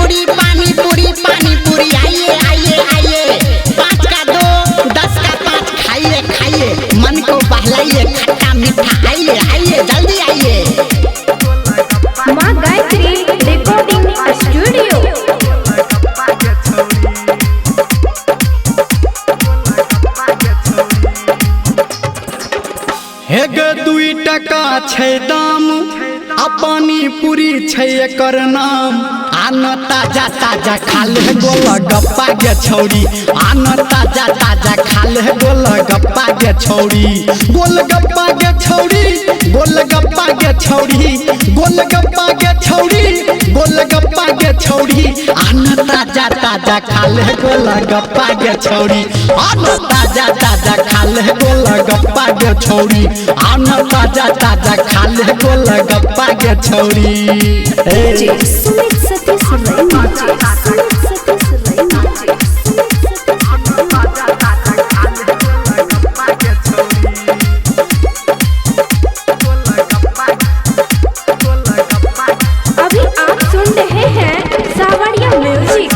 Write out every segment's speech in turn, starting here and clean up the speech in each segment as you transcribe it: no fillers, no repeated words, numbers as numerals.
पूरी पानी पूरी पानी पूरी आइए आइए आइए, 5 का 2 10 का 5, खाइए खाइए मन को बहलाइए, खट्टा मीठा आइए आइए जल्दी आइए। माँ गायत्री रिकॉर्डिंग स्टूडियो। हे गे 2 टका छै दाम आ पानी पूरी छै एकर नाम, आन ताजा ताजा खा ले गोलगप्पा गे छौरी, आन ताजा ताजा खा ले गोलगप्पा गे छौरी, गोलगप्पा गे छौरी, गोलगप्पा गे छौरी, गोलगप्पा गे छौरी, गोलगप्पा गे छौरी, आन ताजा ताजा खा ले गोलगप्पा गे छौरी, आन ताजा ताजा खा ले गोलगप्पा गे छौरी, आन ताजा ताजा खा ले गोलगप्पा गे छौरी। सुमित सतीश रैना, सुमित सतीश रैना। अभी आप सुन रहे हैं सावरिया म्यूजिक।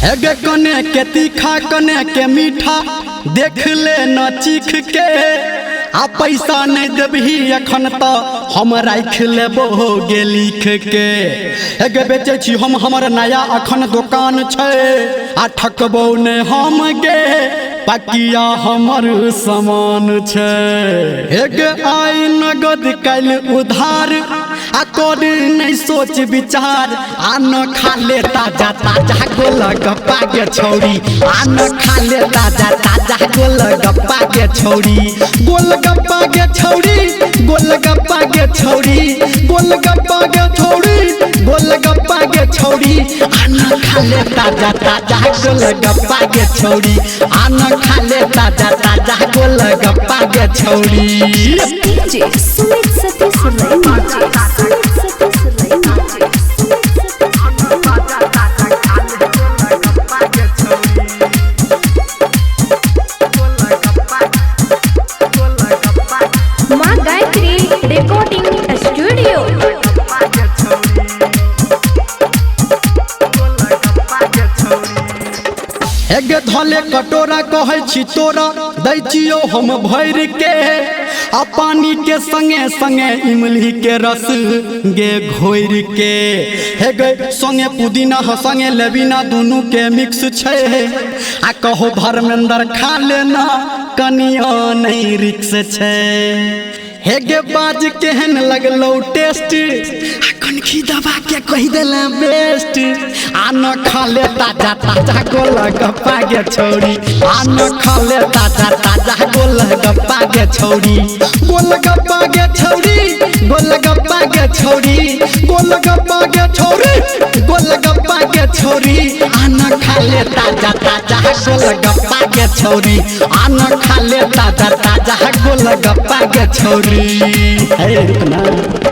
हेगे कने के तीखा कने के मीठा देख ले न चीख के, आ पैसा नहीं देबही एखन त हम राखि लेबो गे लिख के। हेगे बेचै छी हम हमर नया अखन दोकान छै, आ ठकबो ने हम गे पकिया हमर समान छै। हेगे आइ नगद काल्हि उधार आ कर नहीं सोच विचार, आ न खा ले ताजा ताजा गोलगप्पा गे छौरी, आ न खा ले ताजा ताजा गोलगप्पा गे छौरी, गोलगप्पा गे छौरी, गोलगप्पा गे छौरी, गोलगप्पा गे छौरी, गोलगप्पा गे छौरी, आ न खा ले ताजा ताजा गोलगप्पा गे छौरी, आ न खा ले ताजा ताजा गोलगप्पा गे छौरी। सुमित सतीश रैना, सुमित सतीश रैना। माँ गायत्री रिकॉर्डिंग स्टूडियो। हेगे धले कटोरा कहै छी तोरा दै छियौ हम भरि के, आ पानी के संगे संगे इमली के रस गे घोरि के। हेगे संगे पुदीना संगे लेबिना दुनू के मिक्स छै, आ कहो धर्मेंद्र खा लेना कनियो नहीं रिक्स छै। हेगे बाज केहन लगलौ टेस्ट, आ कनखी दबा के कहि देले बेस्ट, आ न खा ले ताजा ताजा गोलगप्पा गे छौरी, आ न खा ले ताजा ताजा गोलगप्पा गे छौरी, गोलगप्पा गे छौरी, गोलगप्पा गे छौरी, गोलगप्पा गे छौरी, गोलगप्पा गे छौरी, आ न खा ले ताजा ताजा गोलगप्पा गे छौरी, आ न खा ले ताजा ताजा गोलगप्पा गे छौरी। हे रुकना।